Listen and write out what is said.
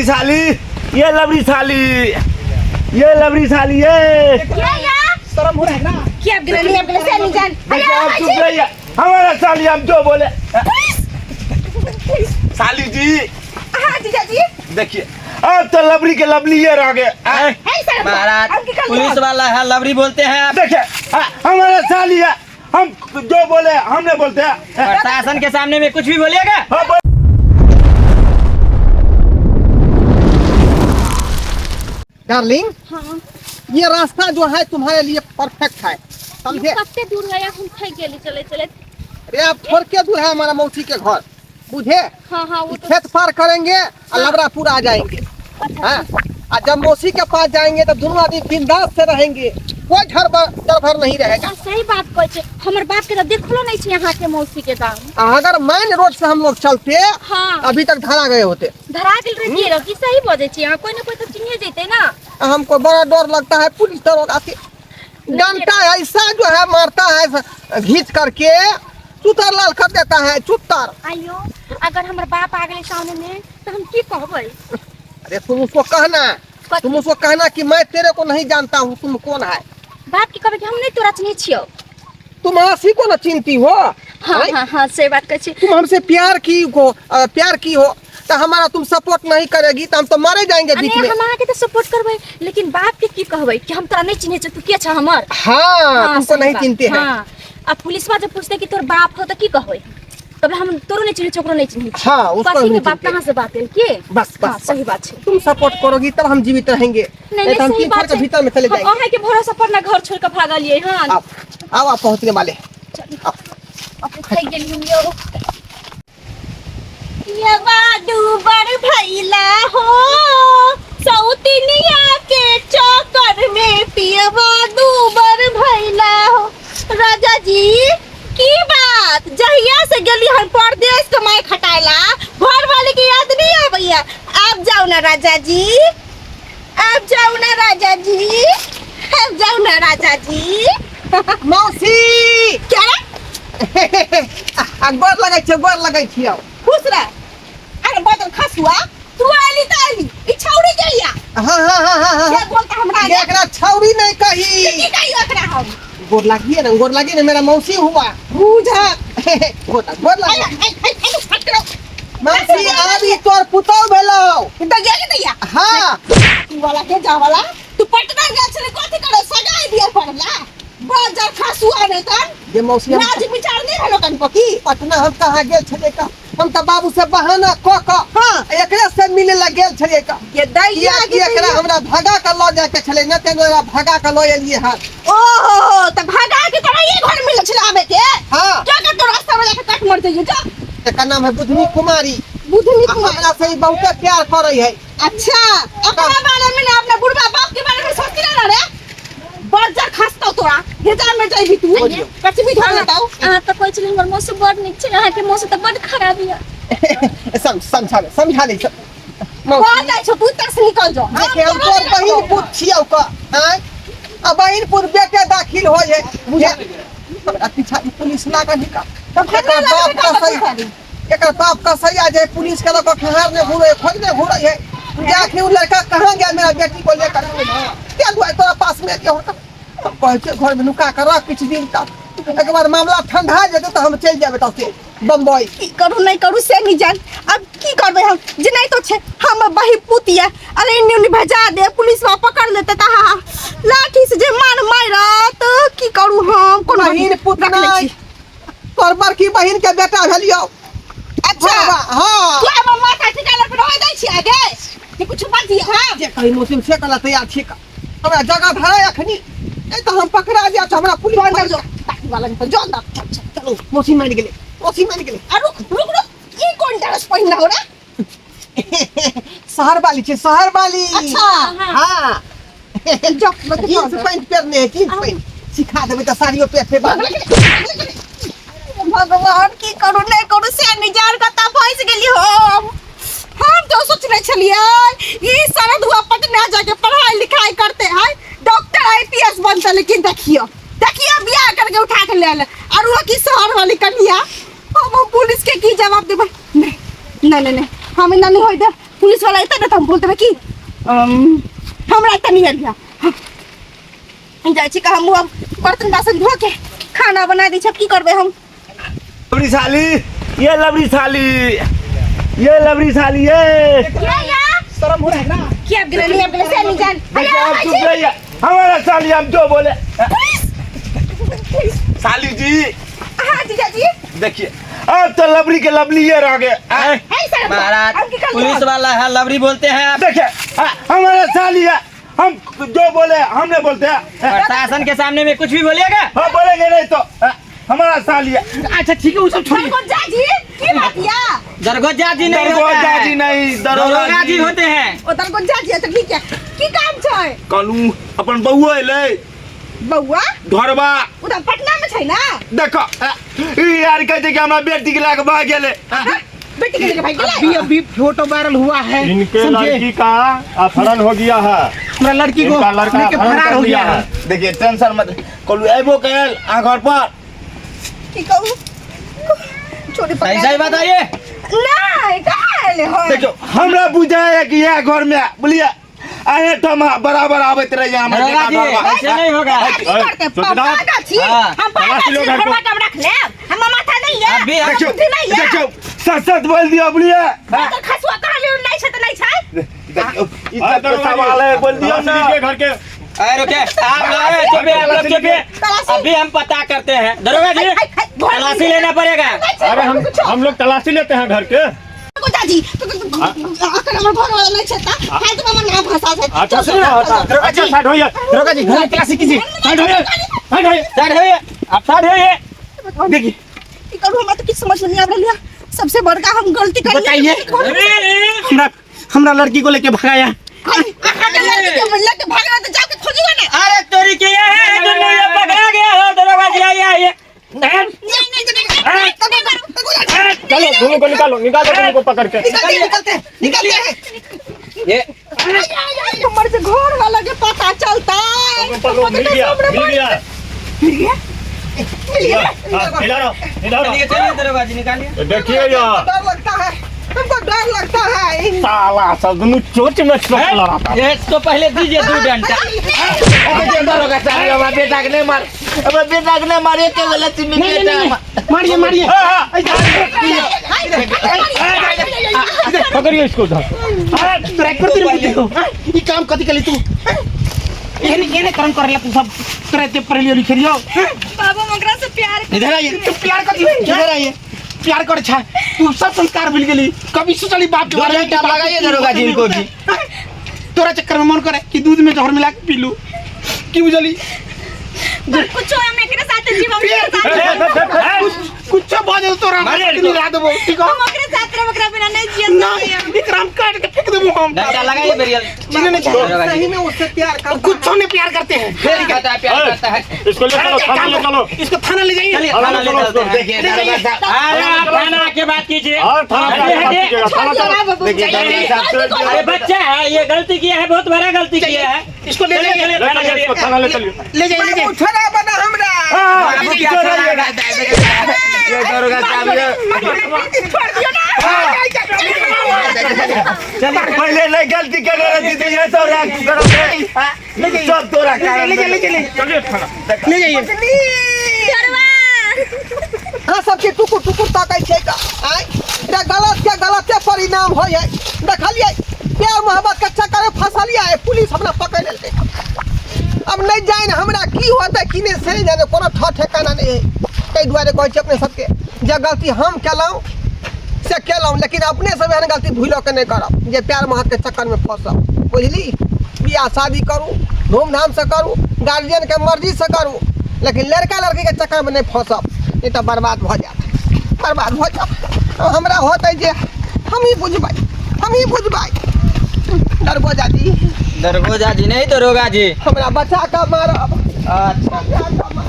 साली, ये लबरी साली, ये लबरी साली, ये क्या या शर्म हो रहा है ना? की आबि गेलै, नहीं आबि गेलै से नहीं जान। देखिए आप चुप रहिए, हमारा साली हम जो बोले। साली जी। हाँ जीजा जी। देखिए अब तो लबरी के लबली ये रह गए आए। है सर महाराज हम की कर पुलिस वाला है, लवरी बोलते हैं आप। देखिए हमारा साली है, हम जो बोले हमने बोलते हैं। प्रशासन के सामने में कुछ भी बोलिएगा। हाँ, बोल। डार्लिंग। हाँ। ये रास्ता जो है तुम्हारे लिए परफेक्ट है, समझे? कते दूर है, हम थक गेली चले चले। अरे आप थोड़ के दूर है हमारा मौसी के घर, बुझे? हाँ हाँ वो तो खेत पार करेंगे और लबरापुर आ जाएंगे। हाँ, और जब मौसी के पास जाएंगे तो दोनों आदमी बिंदास से रहेंगे, कोई डर भर नहीं रहेगा। हाँ, सही बात कहै छै, हमर बाप के तो देखलो नहीं छै यहाँ के मौसी के गाँव। अगर मेन रोड से हम लोग चलते, हाँ, अभी तक धरा गए होते। धरा गेल रहिए रह, की सही बजै छी अहाँ, कोई ना कोई तो चिन्हे जैते ना। हमको बड़ा डर लगता है पुलिस दरोगा से, डंडा ऐसा जो है मारता है घींच करके चुतर लाल कर देता है चुतर। आइयो अगर हमर बाप आ गेलै सामने में तो हम की कहबै? अरे तुम उसको कहना, कथी? तुम उसको कहना कि मैं तेरे को नहीं जानता हूँ, तुम कौन है। बाप के कहबै कि हम नहीं तोरा चिन्है छियौ। तुम आसी को न चिनती हो। हाँ। हैं? हाँ हाँ से बात कहै छी। तुम हमसे प्यार की हो, प्यार की हो तो हमारा तुम सपोर्ट नहीं करेगी तो हम तो मारे जाएंगे बीच अरे में। हम अहाँके तो सपोर्ट करबै, लेकिन बाप के की कहबै कि हम तोरा नहीं चिन्है छियौ, तू के छ हमर? हाँ, हाँ, तुमको सही नहीं बात। चिनते हैं। हाँ, आ पुलिसवा जब पूछते कि तोर बाप हो तो की कहबै? तब हम तोरो नहीं चिन्है छियौ, ओकरो नहीं चिन्है छियौ। हाँ, उसको कथी नहीं के बाप चिन्हते। कहाँ से बात एल के? बस बस। हाँ, सही बात छै। तुम सपोर्ट करोगी तब हम जीवित रहेंगे, नहीं नहीं तो हम सही तीन बात साल के छै। भीतर में चले हम जाएंगे। अहाँ के भरोसा पर ना घर छोड़ के भागलिए। हाँ। आओ आओ, आप पहुंचने वाले। चलू। आओ। अपने थक गेली हम यौ। यवा डूबर भैला हो सौतिनिया के चक्कर में, पियवा डूबर भैला हो। राजा जी की बात, जहिया से गेली हम परदेश कमाए खटायला, घर वाले के याद नहीं आबैया। आप जाओ ना राजा जी, आप जाओ ना राजा जी, आप जाओ ना राजा जी। मौसी। क्या रे? आ गोर लगै छियौ, गोर लगै छियौ। खुश रह। अरे बदल खसुआ, तू आइली त आइली, ई छौरी जइया। हाँ हाँ हाँ हाँ हाँ। क्या बोलता हमरा आगे? एकरा छौरी नहीं कही। की कही ओकरा हम? गोर लागिए ना, गोर लागिए ना, मेरा मौसी हुआ बूझा। गोर लाग, गोर लाग। आई आई आई आई फट करो। मौसी आबी तोर पुतौ भेलौ। दैया के दैया। हाँ। तू वाला के जा वाला, तू पटना गेल छले कथी करे सगाई दिए पड़ला बाजार खसुआ ने तन। जे मौसी हम लाज विचार नहीं भेलो कनको की? पटना हम कहाँ गेल छलियै का? हम तऽ बाबू से बहाना कऽ कऽ हाँ। एकरे से मिले ला गेल छलियै का। ये दैया किया के कि एकरा दैया। हमरा भगा कऽ लऽ जाके छलै न, तें एकरा भगा कऽ लऽ एलियै हन। ओहो त भगा के तोरा ये घर मिलल छल आबे के? हाँ। जा के तो रास्ता में जाके कट मर जाइए जा। एकर नाम है बुधनी कुमारी। बुधनी आ कुमारी। हमरा से ई बहुते प्यार करै है। अच्छा, अपना बारे में ना अपना बुढ़वा बाप के बारे में सोचती ना रे। बज्जर खसतौ तोरा, हेजा में जाइबी तू। बोलियौ। कचबी धर लेतौ। अहाँ तऽ कहै छलियै हमर मौसी बड़ नीक छै, अहाँके मौसी तऽ बड़ खराब यऽ। समझा ले, समझा ले। मौसी। कह जाइ छौ तू तस निकल जो। देखे हम तोर बहिन पुत छियौ क, आँय? आ बहिन पुत बेटे दाखिल होइ है, बुझे? हमरा पीछा पुलिस लागल ही का। एकर बाप कसै, एकर बाप कसैया जे पुलिस के लऽ कऽ खेहारने घूरे, खोजने घूरे है। जे आखिर उ लड़का कहाँ गया मेरा बेटी को लेकर? क्या हुआ तोरा पास में के होता? हम कहै छियै घर में नुका के रख किछु दिन तक, एक बार मामला ठंडा जेतै तऽ हम चलि जेबै तब से बम्बई। की करू नहीं करू से नहीं जान, अब की करबै हम जे नहीं तो छे हम बही पुतिया। अरे इन्नी उन्नी भेजा दे, पुलिस वा पकड़ लेते त हा लाठी से जे मार मारत, की करू हम? कोनो बहिन पुत रख लै नहीं छी। तोर बड़की बहिन के बेटा भेलियौ। अच्छा। हाँ। तू हमर माथा ठिकाना पर रह दै छी आगे जे कुछ बाजी। हां। जे कही मौसी से कला तैयार छी का। हमरा जगह धरे अखनी नहीं तो हम पकड़ा जाए, हमरा पुलिस अंदर जो ताकी वाला के जो अंदर चल चल। चलो मौसी मान गेले, मौसी मान गेले। आ रुक रुक रुक, ई कोन ड्रेस पहिनना हो रे? शहर वाली छे, शहर वाली। अच्छा। हाँ। जो जींस पैंट पहनने है, जींस पैंट सिखा देबै तऽ साड़ियो पेट बांध। भगवान की करू नहीं करू से नहीं जान कता फंस गेली हम। हम तो सोचने छलियै ई शरद हुआ पटना जाके पढ़ाई लिखाई करते हैं, डॉक्टर आईपीएस बनते, लेकिन देखियो देखियो बियाह करके उठा के ले ले और वो की शहर वाली कन्या। हम पुलिस के की जवाब देबै? नहीं नहीं नहीं, नहीं हम इना नहीं होय दे। पुलिस वाला एते ने त हम बोल देबै की हमरा तऽ नहीं आइडिया। जाइ छी हम अब बर्तन बासन धो के खाना बना दै छी, अब की करबै हम? लबरी साली, ये लबरी साली, ये लबरी साली, ये क्या या शर्म हो रहा है ना? की आबि गेलै? नहीं आबि गेलै से नहीं जान। देखिए आप चुप रहिए, हमारा साली हम जो बोले। साली जी। हाँ जीजा जी। देखिए अब तो लबरी के लबली ये रह गए। है सर महाराज हम की कर पुलिस वाला है, लबरी बोलते हैं आप। देखिए हमारा साली है, हम जो बोले हमने बोलते हैं। प्रशासन के सामने में कुछ भी बोलिएगा? हम बोलेंगे नहीं तो हमारा साली है। अच्छा ठीक है, वो सब छोड़िए। दरगोजा जी की बात या? दरगोजा जी नहीं होता दरगोजा है। जी नहीं, दरोगा दरोगा जी होते हैं। ओ दरगोजा जी है तो ठीक है। की काम छै? कहलू अपन बउआ एलै। बउआ? घरबा। ओ तऽ पटना में छै ना? देखो ई यार कहै छै कि हमरा बेटी के लाके भाग गेलै। बेटी के लेके भाग गेलै? अभी अभी फोटो वायरल हुआ है, इनके समझे? लड़की का अपहरण हो गया है। हमरा लड़की को इनका लड़का लेके अपहरण फरार कर हो लिया गया है। है। देखिए टेंशन मत, कहलू एबो कैल अहाँ घर पर। की कहू? छोड़ी पकड़ा। सही सही बताइए। नहीं कहाँ एलै हन? देखियो हमरा बुझाय कि इएह घर में बुझलिए अहे ठाम बराबर आबैत रहिए हमर दरोगा बेटा जी घरबा। ऐसे नहीं होगा। की करते? चौकीदार। पागल छी। हाँ। हम पागल तलाशी छी, लो घर को। घरवा के हम रख लेब। हमर माथा नहीं है। अभी हम- देखियो बुद्धि नहीं है। देखियो सच सच बोल दियो बुझलिए। तो खसुआ कहाँ ले नहीं छै तऽ नहीं छै। देखियो ई हाँ, सब दरोगा जी। सवाल है, बोल दियो तलाशी ना। लीजिए घर के। अरे रुके, आप लोग चुप है, आप लोग चुप है। तलाशी। अभी हम पता करते हैं। दरोगा जी तलाशी लेना पड़ेगा। अरे हम लोग तलाशी लेते हैं घर के। दादी अखन हमर घर वाला नहीं छै त फालतू में हमर नाम फंसा छै। अच्छा अच्छा साइड होइए। दरोगा जी घर में तलाशी कीजिए। साइड होइए, साइड होइए। साइड होइए, आप साइड होइए। देखिए की करू, हमरा तो किछु समझ में नहीं आबि रहल है। सबसे बड़का हम गलती कर बताइए। हमरा हमरा लड़की को लेके भगाया। अहाँ के लड़की के लेके भागला त जाके खोजियो ना। अरे चोरी किया है दोनों, ये पकड़ा गया हो। दरोगा जी आइए आइए। नहीं नहीं नहीं चलो दोनों को निकालो, निकालो दोनों को पकड़ के। निकलते निकलते निकलते हैं। ये हमर से घर वाला के पता चलता पकड़ो, मिल गया, मिल गया। मिल गया, मिल गया। हाँ, इधर आओ, इधर आओ। चलिए चलिए दरोगा जी निकालिए। देखिए यार डर लगता है तुमको, डर लगता है। साला सब दोनों चोट में चोट लड़ा था। ये इसको पहले दीजिए दो डंडा। देखिए दरोगा साहब हमरा बेटा के नहीं मार, हमरा बेटा के नहीं मार, एक गलती में नहीं नहीं नहीं मारिए मारिए। पकड़िए इसको उधर। तोरा एक तेरे बुद्धि हो ई काम कथी कली तू? एहने एहने कर्म करला तू सब। तोरा एते पढ़लियो लिखलियो। बाबू हम ओकरा से प्यार इधर आइए, तू प्यार कथी? इधर आइए। प्यार कर छा तू, सब संस्कार भूल गेली। कभी सोचली बाप के दो बारे में? डंडा लगाइए दरोगा जी इनको भी। तोरा चक्कर में मन करे कि दूध में जहर मिला के पी लूं। की बुझली? कुछो हम एकरे साथ जीव, हम एकरे साथ कुछ बाजे तोरा मारिए इनको। मिला देबो ठीक हो? हम ओकरे साथ रह, ओकरा बिना नहीं जिए ना एकरा हम काट के फेंक देबो हम। डंडा लगाइए बेरियल। जीने नहीं चाहे। दरोगा जी सही में उससे प्यार करता है। कुछ नहीं प्यार करते हैं। फिर कहता है प्यार करता है। इसको ले चलो, थाना ले चलो। इसको थाना ले जाइए। चलिए थाना ले चलते हैं। देखिए दरोगा साहब, अरे आप थाना आके बात कीजिए। और थाना पे आके बात कीजिएगा, थाना चलो। देखिए दरोगा साहब, अरे बच्चा है ये, गलती किया है, बहुत बड़ा गलती किया है। इसको ले चलिए जाइए। चलिए ले थाना चलिए चलिए। इसको, थाना ले चलिए। ले जाइए ले जाइए। उठना बना हमरा। बाबू क्या थाना रहता है? ये दरोगा साहब ये छोड़ दियो ना। पहले नहीं गलती कर रहे थे, ये सब रख करो सब तोरा कारण। ले जाइए ले जाइए चलिए थाना। ले जाइए। हाँ सबके टुकुर टुकुर ताकै छै का आय रे, गलत के गलते परिणाम होइ है। देखलियै प्यार मोहब्बत के चक्कर में फसलियै, पुलिस हमरा पकड़ लेलकै। अब नहीं जानि हमरा की होतै की नहि से नहि जाने, कोनो ठह ठेकाना नहीं है। ताहि दुआरे कहै छी अपने सबके जे गलती हम केलहुँ से केलहुँ, लेकिन अपने सब एहन गलती भूलो के नहीं करब जे प्यार मोहब्बत के चक्कर में फंसब। बुझली? बियाह शादी करू, धूमधाम से करू, गार्जियन के मर्जी से करू, लेकिन लड़का लड़की के चक्कर में नहीं फंसब, नहीं तऽ बर्बाद भऽ जायत, बर्बाद भऽ जायत। अब हमरा होतै जे हमही बुझबै, हमही बुझबै। दरगोजा जी। दरोगा जी नहीं दरोगा जी हमरा बचा कऽ मारब। अच्छा बचा कऽ मारब।